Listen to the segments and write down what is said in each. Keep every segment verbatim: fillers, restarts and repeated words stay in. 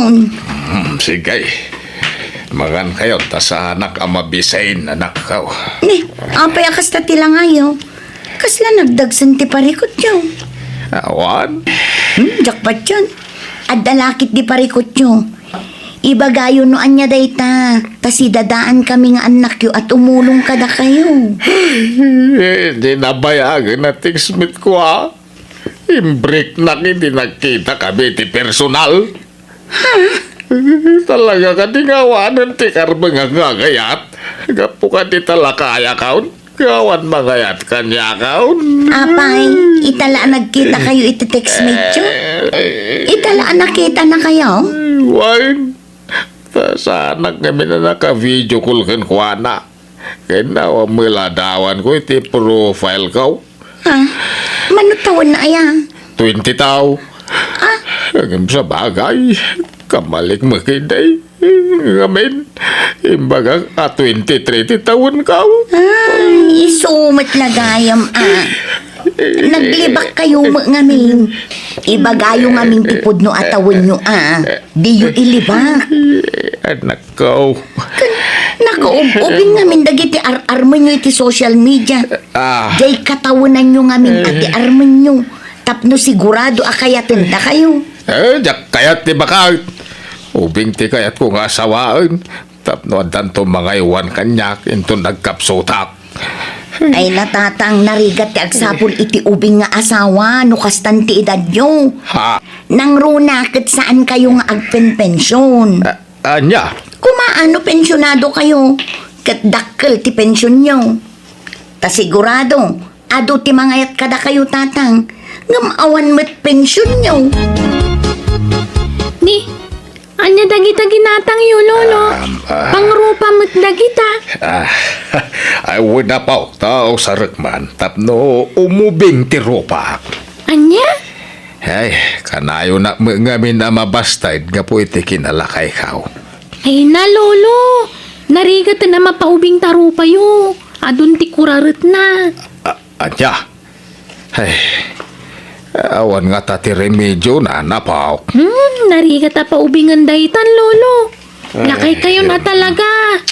Hmm, sige. Mangan kayo, ta saanak a mabisin, anakko. Ni, apay a kasta ti langayo? Kasla nagdagsen ti parikutyo? Awan. Hmm, jackpot yun. Adda lakit di parikutyo. Ibagayo no anya dayta, ta sidadaan kami nga annakyo a tumulong kadakayo. Eh, di nabayagan na text met ko, ah. Imbreknak idi nagkita kami ti personal. Ha? Talaga kadi nga awanen ti karbeng a ngagayat? Gapu kadi ta lakayakon? Awan mangayat kaniakon? Apay, ita la a nagkita kayo iti text mate-yo? Ita la a nakita na kayo? Wen, ta saanak ngamin a naka-video call kenkuana. Ken awan met la adawan ko iti profile ko. Ah, mano tawen na aya? Twenty taw. Ah? Ngem sabagay, kamalik met kadi. Ngamin, imbagak a twenty-three ti tawen ko. Ay, isu met la gayam, ah. Naglibak kayo met ngamin. Ibagayo ngamin ti pudno a tawenyo, ah. Diyo ilibak. Anak ko. Kan, nakaub-ubing ngamin dagiti ar-armenyo iti social media. Ah. Jay katawenanyo ngamin a ti armenyo. Tapno sigurado a kayaten dakayo. Eh, diak kayat ti bakat. Ubing ti kayatko nga asawaen. Tapno addanto mangaywan kaniak inton nagkapsutak. Ay, natatang, narigat ti agsapul iti ubing nga asawa no kastan ti edadyo. Ha? Nangruna ket saan kayo nga agpenpension. A-, ania? Kumaano pensionado kayo? Ket dakkel ti pensionyo. Ta sigurado, adu ti mangayat kadakayo, tatang, ngem awan met pensionyo. Ni, ania dagita ginatangyo, Lolo? Um, ah. Pangrupa met dagita. Ah, ay, wen, apo, ta usarek man tapno umubing ti rupak. Ania? Ay, kanayonak met ngamin a mabasted gapu iti kinalakayko. Ay na, Lolo. Narigaten a mapaubing ta rupayo. Adun ti kuraretna. A-, ania? Ay, awan ngata ti remedyona, apo. Hmm, narigat a paubingen daytan, Lolo. Ay. Lakay kayo na talaga.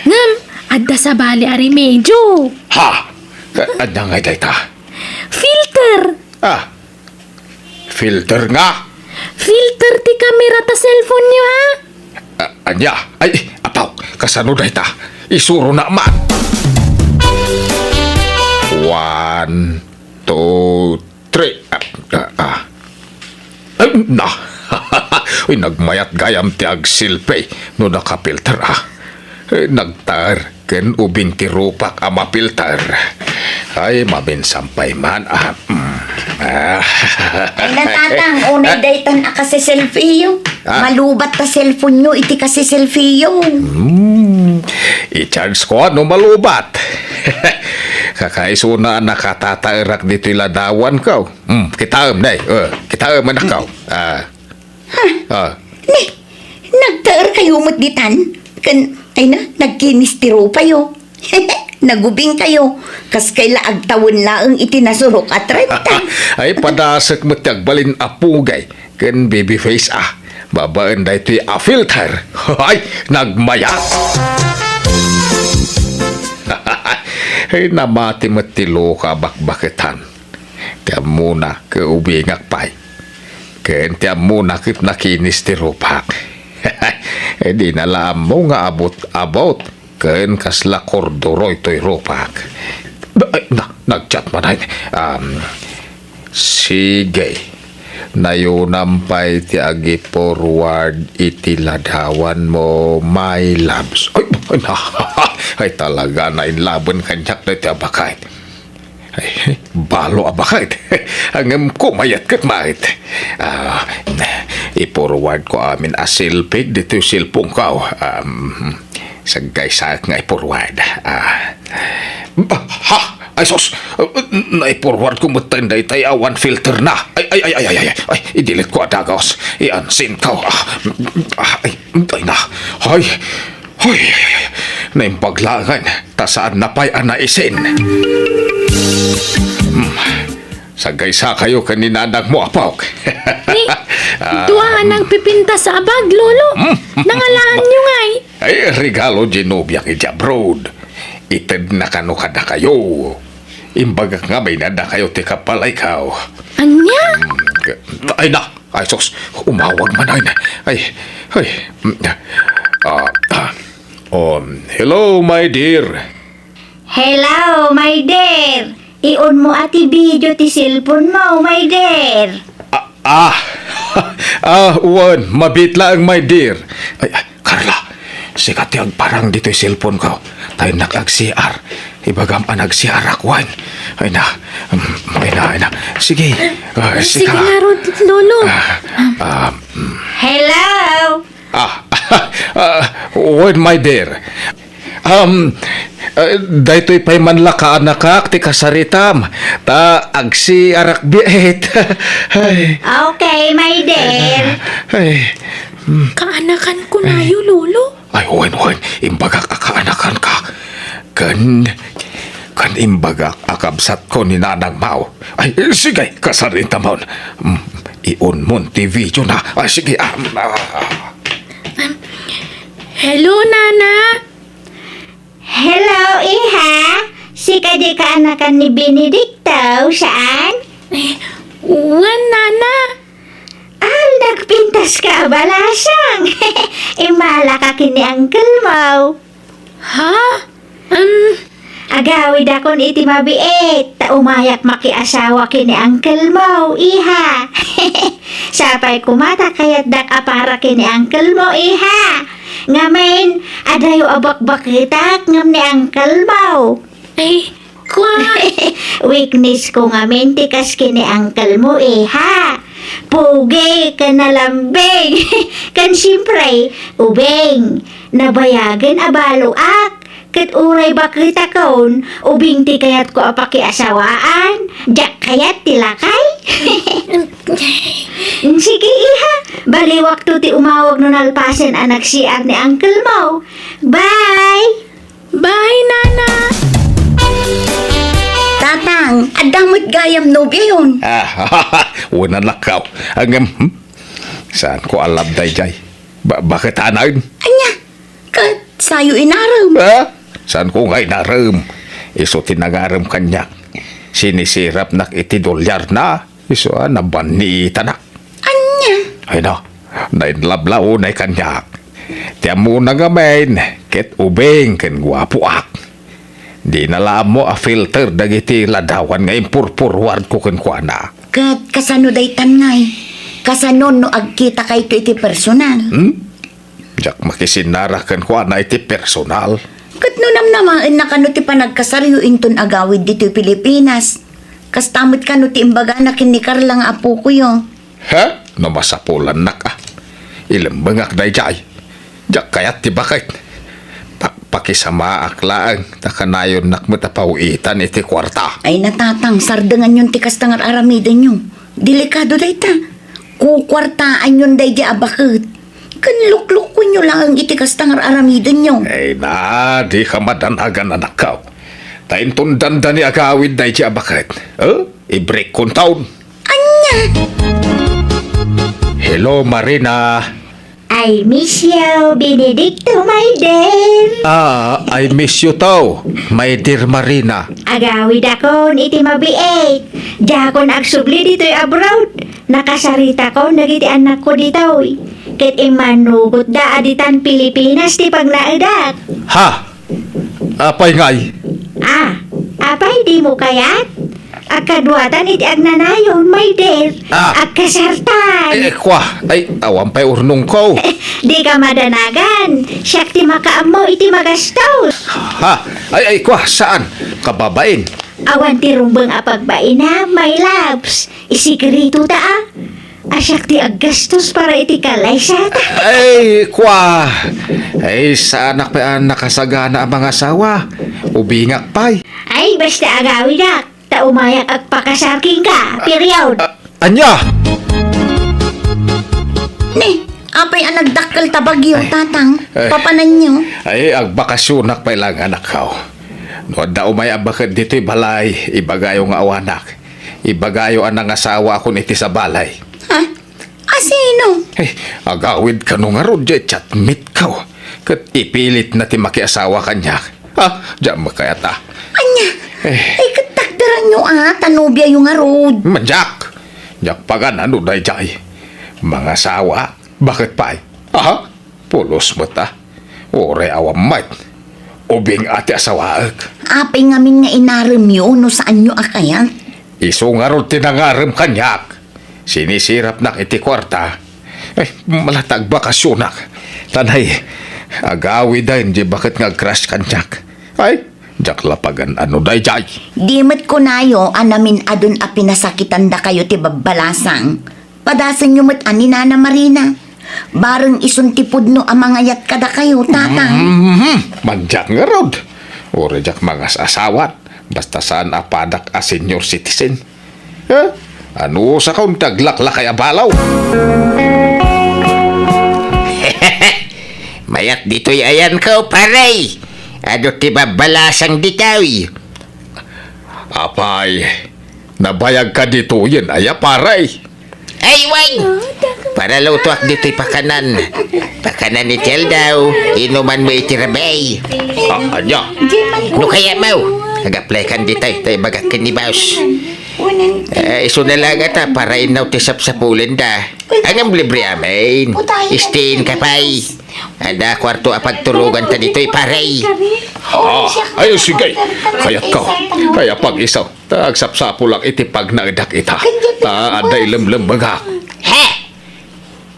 Ngem, adda sabali a remedyo. Ha? A-, adda ngay dayta? Filter. Ah, filter nga? Filter ti kamera ta cellphone-yo, ha? A-, ania? Ay, apo, kasano dayta? Isuronak man. One, two, three. Ah, ah, ah. Ay, na. Uy, nagmayat gayam ti agselfie no nakafilter, ah. Eh, nagtaer ken ubing ti rupak a mafilter. Ay, maminsan pay man, ah. Mm. Ah. Ay, natatang, unay daytan a kaseselfie-yo. Ah. Malubat ta cellphone-yo iti kaseselfie-yo. Hmm. I-charge ko no malubat. Kakaisuna a nakatataerak ditoy ladawanko. Hmm, kitaem, nay. Eh, kitaem, anakko. Ah. Ha? Ah. Ni, nagtaer kayo met ditan? Ken, ay na, nagkinis ti rupayo. Nagubing kayo. Kas kayla agtawen laeng iti nasurok a trenta. Ay, padasek met ti agbalin a pugay ken baby face, ah. Babaen daytoy a filter. Ay, nagmayat. Ay, namati met ti loka a bakbaketan. Ti ammona, kaubingak pay. Ken ti ammona ket nakinis ti rupak. Dina la ammo nga abot-abot ken kasla korduroy toy rupak. Ay, na, nag-chat man ay. Um, sige. Nayonam pay ti agi-forward iti ladawanmo, my loves. Ay, na, ay, talaga, nainlaben kaniak daytoy a baket. Ay, balo a baket. Ngem kumayat ket met. Ah, i-forward ko amin a selfie ditoy cellphone ko. Um, sagkaysaek nga i-forward. Ah, ha? Ay, sus! Nai-forward ko met daytay a awan filter na. Ay, ay, ay, ay, ay, ay, ay, i-delete ko a dagus. I-unsend ko. Ah, ah, ay, ay na. Ay, Hoy, naimbaglaangan, ta saanna pay a naisin. Hmm. Sagkaysa kayo ken ni nanangmo, apok. Ni, Ah, Dua a nagpipintas a bag, Lolo. Mm. Nangalaanyo ngay. Ay, regalo ti nobiak idiay abroad. Itedna kano kadakayo. Imbagak ngamin a dakayo ti kappalayo. Ania? Mm, ay na, ay sus, umawag man ay na. Ay, ay. Mm, ah, ah. Um, hello, my dear. Hello, my dear. Iunmo a ti video ti cellphone mo, my dear. Ah, ah, ah, wen, mabiit laeng, my dear. Ay, ay, Carla, sika ti agparang ditoy cellphone ko. Tayo nak ag-C R. Ibagam a nag-C R ak wen. Ay na, mm, ay na, ay na. Sige, ah, Sige sika. Nga, Rod-, Lolo. Ah, ah, mm. Hello? Ah, ah, wen, my dear. Um, ah, daytoy pay man la kaanakak ti kasaritam, ta agsi-arak biit. Ay. Okay, my dear. Ay. Hmm. Kaanakan ko nayo, Lolo. Ay, wen, wen, imbagak a kaanakan ka. Ken, ken imbagak a kabsat ko ni Nanang Mao. Ay, sige, kasaritamon. Mm, iunmon ti video na. Ay, sige, ah, ah. Hello, Nana. Hello, iha. Sika di kaanakan ni Benedicto, saan? Eh, wen, Nana. Al, nagpintas ka a balasang. Immala ka ken ni uncle mo. Ha? Um, Agawidakon iti mabiit, ta umayak makiasawa ken ni uncle mo, iha. Sapay koma ta kayatdak a para ken ni uncle mo, iha. Ngamin, adayo a bakbaketak ngem ni uncle mo. Ay, kwa. Weakness ko ngamin ti kas ken ni uncle mo, iha. Pogi ken nalambing. Ken siempre, ubing. Nabayagen a baloak. Ket uray baketakon, ubing ti kayatko a pakiasawaan, diak kayat ti lakay. Sige, iha, baliwakto ti umawag no nalpasen a nag-C R ni uncle mo. Bye! Bye, Nana! Tatang, adda met gayam nobiayon. Ah, wen, anak ko. Ngem, hmm? Saan ko alab daydiay? Ba-, bakit anaen? Ania? Ket sayo inarem. Ha? Saan ko nga inarem? Isu ti nangarem kaniak. Sinisirapnak iti dolyarna. Isu a nabanitanak. Ania? Ay na, nainlablaw na kaniak. Ti ammona ngamin, ket ubing ken guapoak. Dina la ammo a filter dagiti ladawan nga impurpurward ko kenkuana. Ket kasano daytan ngay? Kasano no agkitakayto iti personal? Hmm? Diak makisinnara kenkuana iti personal. Ket no namnamaenna kano ti panagkasaryo inton agawid ditoy Pilipinas, kasta met kano ti imbagana ken ni Carla nga apokoyo. Ha? No masapulannak a. Ilembengak daydiay. Diak kayat ti baket. Pakpakisamaak laeng ta kanayonnak met a pawitan iti kuarta. Ay, natatang, sardenganyon ti kasta nga ar-aramidenyo. Delikado dayta. Kukuartaanyon daydi a baket. Ken luklukuenyo laeng iti kasta nga ar-aramidenyo. Ay na, dika madanagan, anakko. Ta inton dandani agawid daydi a baket. Eh? Ibreak kontaon. Ania? Hello, Marina. I miss you, Benedicto, my dear. Ah, I miss you too, my dear Marina. Agawidakon iti mabiit. Diakon agsubli ditoy abroad. Nakasaritakon dagiti annakko ditoy. Ket immannugotda a ditan Pilipinas ti pagnaedak. Ha? Apay ngay? Ah, apay dimo kayat? Agkaduatan iti agnanayon, my dear. Ah. Agkasartan. Eh, kwa, ay, awan pay urnongko. Dika madanagan. Siak ti makaammo iti magastos. Ha? Ay, ay, kwa, saan? Kababain. Awan ti rumbeng a pagbainam, my loves. Isikreto ta, ah. A siak ti aggastos para iti kalaysata. Ay, kwa! Ay, saanak pay a nakasagana a mangasawa. Ubingak pay. Ay, basta agawidak, ta umayak agpakasar kenka. Period. Ah, ania? Ni, apay a nagdakkel ta bagyo, Ay. Tatang? Ay. Papananyo? Ay, agbakasionak pay lang, anakko. No adda umay a baket ditoy balay, ibagayo nga awanak. Ibagayo a nangasawaakon iti sabali. Ha? Asin, No? Eh, agawid kano ngarud diay chatmate ko. Ket ipilitna ti makiasawa kaniak. Ah, diak makayat a. Ania? Eh. Ay, ket takderanyo a, ta nobiayo ngarud. Mandiak. Diak pagan-ano daydiay. Mangasawa? Baket pay? Aha? Pulos met a. Uray awan met. Ubing a ti asawaek. Apay ngamin nga inaremyo no saanyo a kayat? Isu ngarud ti nangarem kaniak. Sinisirapnak iti kuarta. Ay, mala ta agbakasionak. Tanay, agawiden diay baket nga agcrush kaniak. Ay, diak la pagan-ano daydiay. Di met kunayo a namin-adun a pinasakitan dakayo ti babbalasang. Padasenyo met a ni Nana Marina. Bareng isun ti pudno a mangayat kadakayo, Tatang. Mhm. Mandiak ngarud. Uray diak mangas-asawat. Basta saan a padak a senior citizen. Eh? Anusakon ti aglaklakay a balaw? Mayat ditoy ayanko, pare. Adu ti babbalasang ditoy. Apay, nabayagka ditoyen aya, pare? Ay, wen! Para lutoak ditoy pakanan. Pakanan iti aldaw, inumanmo iti rabii. Ah, ania? No kayatmo, ag-apply kan ditoy, ta ibagak ken ni boss. Eh, isu na la ngata para innaw ti sapsapulenda. Ngem libre amin. Stay-in ka pay. Adda kuarto a pagturoganta ditoy, pare. Ah, ay, sige. Kayatko. Kaya pag-isu. Ta agsapsapulak iti pagnaedak ita. Ta adda ilemlemmengak. He!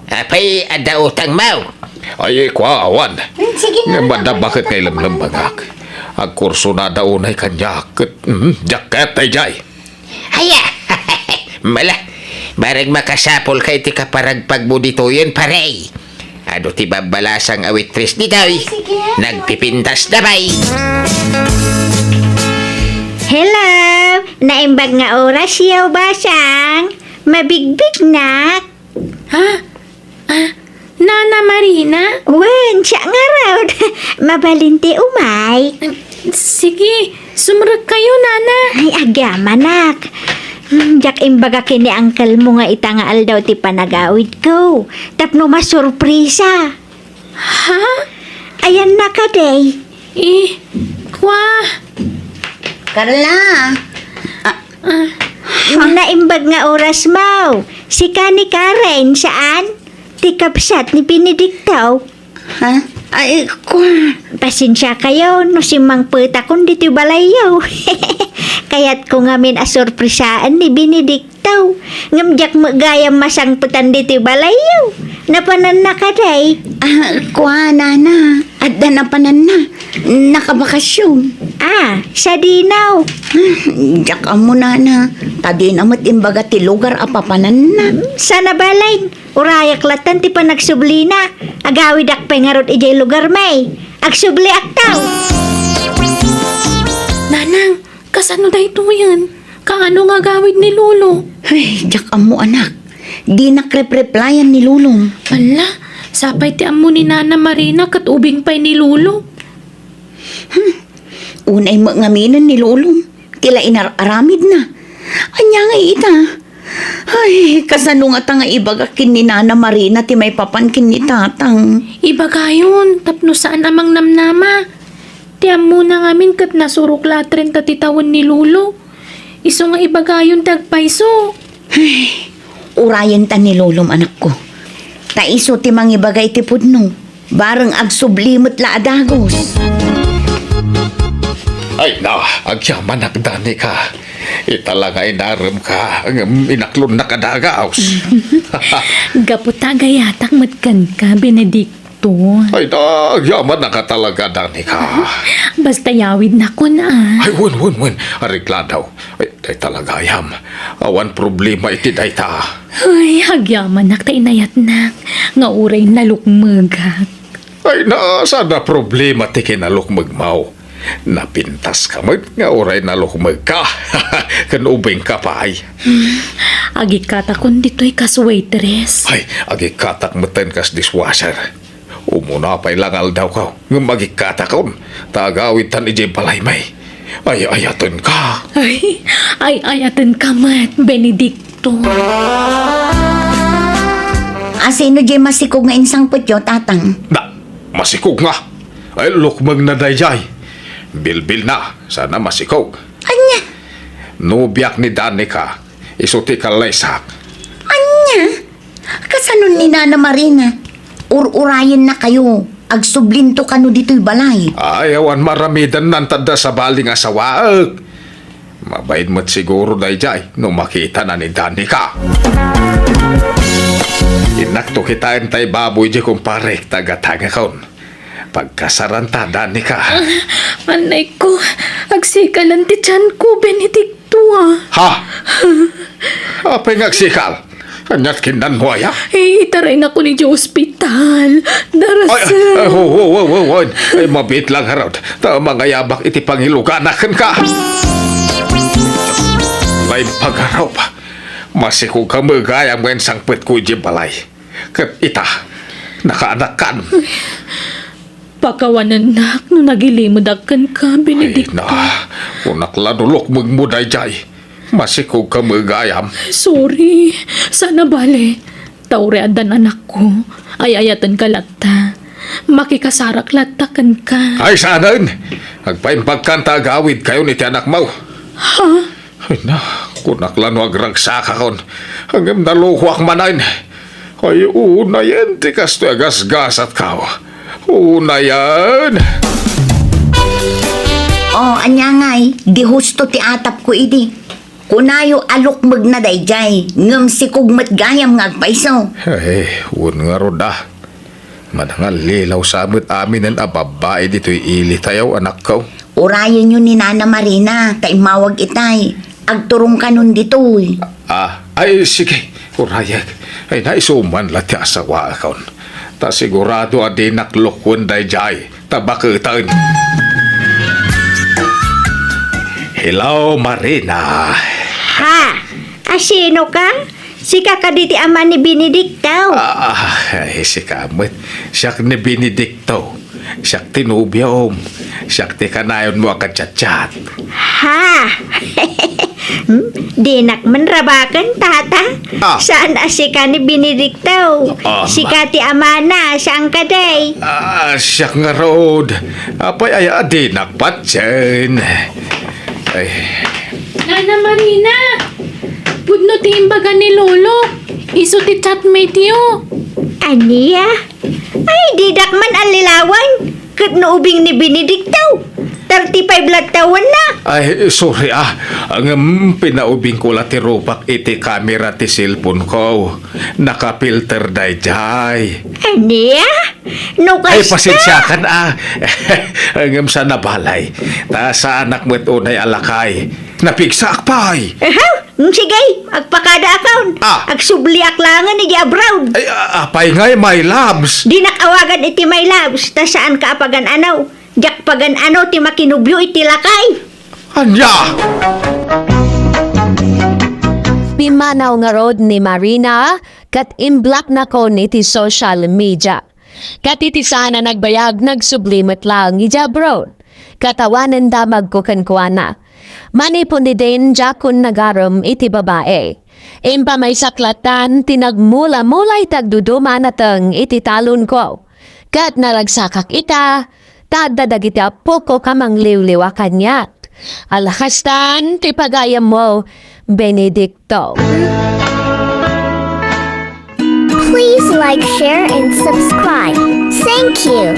Apay adda utangmo? Ay, kua, awan. Hmm, sige na. Ngem adda baket nga ilemlemmengak. Agkursonada unay kaniak ket, mm, diak kayat daydiay. Aya! Mala, bareng makasapulka iti kaparagpagmo ditoyen, pare. Adu ti babbalasang a waitress ditoy. Sige. Nagpipintas da pay. Hello! Naimbag nga orasyo, basang. Mabigbignak. Ha? Ah, Nana Marina? Wen, siak ngarud. Mabalin ti umay. Sige, sumrekkayo, Nana. Ay, agyamanak. Hmm, diak imbaga ken ni uncle mo nga ita nga aldaw ti panagawidko. Tapno masurprisa. Ha? Ayanna kadi. Eh, kua. Carla. Ah. Ah. Naimbag nga orasmo. Sika ni Karen, saan? Ti kabsat ni Benedicto. Ha? Ay, kua. Pasensiakayo no simmangpetakon ditoy balayyo. Kayatko ngamin a surprisaen ni Benedicto. Ngem diak met gayam masangpetan ditoy balayyo. Napananna kadi? Ah, kua, Nana. Adda napananna. Nakabakasyon. Ah, sadino? Ah, diak ammo, Nana. Ta dina met imbaga ti lugar a papananna. Hmm, saan a balet? Urayak latta ti panagsublina. Agawidak pay ngarud idiay lugarmi. Agsubliakto. Nanang, kasano daytoyen? Kaano nga agawid ni Lolo? Ay, diak ammo, anak. Dinak rep-replyan ni Lolom. Ala, sapay ti ammo ni Nana Marina ket ubing pay ni Lolo. Hmm. Unay met ngaminen ni Lolom. Ti la inar-aramidna. Ania ngay ita? Ay, kasano ngata nga ibagak ken ni Nana Marina ti maipapan ken ni Tatang? Ibagayon, tapno saan a mangnamnama. Ti ammona ngamin ket nasurok la a trenta ti tawen ni Lolo. Isu nga ibagayon ti agpayso. Ay, urayenta ni Lolom, anakko. Ta isu ti mangibaga iti pudno. Bareng agsubli met la a dagus. Ay na, agyamanak, Danica. Ita la nga inaremka, ngem inaklonnak a dagus. Gapu ta agayatak met kenka, Benedicto. Ay na, agyamanak a talaga, Danica. Basta yawidnakon a. Ay, wen, wen, wen. Areglado. Ay, dayta la gayam. Awan problema iti dayta. Ay, agyamanak ta inayatnak nga uray nalukmegak. Ay, na, saan a problema ti kinalukmegmo. Napintaska met nga uray nalukmegka ken ubingka pay. Hmm, agikkatakon ditoy kas waitress. Ay, agikkatak metten kas dishwasher. Umuna pay la nga aldawko, ngem agikkatakon, ta agawidtan idiay balaymi. Ay-ayatenka. Ay, ay-ayatenka met, Benedicto. Asino diay masikog nga insangpetyo, Tatang? Na, masikog nga. Ay, lukmengna daydiay. Bilbilna, saan a masikog. Ania? Nobiak ni Danica, isu ti kallaysak. Ania? Kasano ni Nana Marina? Ur-urayennakayo. Agsublinto kano ditoy balay. Ay, awan maaramidenna, ta adda sabali nga asawaek. Mabain met siguro daydiay no makitana ni Danica. Innakto kitaen tay baboy di kumparek, ta gatangakon. Pagkasaranta, Danica. Ah, anay ko, agsikalen ti tianko, Benedicto, ah. Ha? Apay nga agsikal? Aniat kinnanmo aya? Eh, itaraynakon idiay ospital. Ay, ay, ay, ho, ho, ho, ho, ho. Ay, mabiit lang ngarud. Ta mangayabak iti pangiluganak kenka. Ay, pagarup. Masikog ka met gayam nga insangpetko idiay balay. Ket ita, nakaanakkan. Pakawanennak no nagilimedak kenka, Benedicto. Ay, na, kunak la no lukmengmo daydiay. Masikog ka met gayam. Sorry. Saan a bale. Ta uray addan anakko, ay-ayatenka latta. Makikasarak latta kenka. Ay, saanen! Agpaimbagkan ta agawidkayon iti anakmo. Ha? Ay na, kunak la no agragsakakon. Ngem nalukoak manen. Ay, unayen ti kastoy a gasgasatko. Unayen. Oh, ania ngay, di husto ti atapko idi. Kunayo a lukmegna daydiay, ngem sikog met gayam nga agpayso. Ay, wen ngarud a. Manangallilaw sa met aminen a babbai ditoy ili tayo, anakko. Urayenyo ni Nana Marina, ta immawag itay. Agturongkanon ditoy. Ah, ay, sige, urayek. Ay, naisuman la ti asawaakon. Ta sigurado a dinak lukoen daydiay, ta baketen. Hello, Marina. Ha? Asino ka? Sika kadi ti ama ni Benedicto? Ah, ay, sika met. Siak ni Benedicto. Siak ti nobiom. Siak ti kanayonmo a kachatchat. Ha? Hmm? Dinak man rabaken, tata. Ah. Saan a sika ni Benedicto? Ah, ma- Sika ti amana, saan kadi? Ah, siak ngarud. Apay aya a dinak patien. Ay. Nana Marina, pudno ti imbaga ni Lolo. Isu ti chatmate-yo. Ania? Ay, didak man allilawan. Ket no ubing ni Benedicto, thirty-five latta wenna. Ay, sorry, ah. Ngem pinaubingko la ti rupak iti kamera ti cellphone-ko. Nakapilter daydiay. Ania? No kasta? Ay, pasensiakan, ah. Ngem saan a bale. Ta saanak met unay a lakay. Napigsaak pay. Aha. Mm, sige, agpakadaakon. Ah. Agsubliak laengen idiay abroad. Ay, a-, apay ngay, my loves? Dinak awagan iti my loves, ta saanka a pagan-ano. Diak pagan-ano ti makinubio iti lakay. Ania? Pimmanaw ngarud ni Marina, ket imblocknakon iti social media. Ket iti saan a nagbayag, nagsubli met laeng idiay abroad. Ket awanen damagko kenkuana. Manipud idin, diakon nagarem iti babai. Impamaysak lattan ti nagmula-mula iti agduduma a nateng iti talonko. Ket naragsakak ita, ta adda dagiti appok a mangliwliwa kaniak. Alakastan ti pagayammo, Benedicto. Please like, share, and subscribe. Thank you.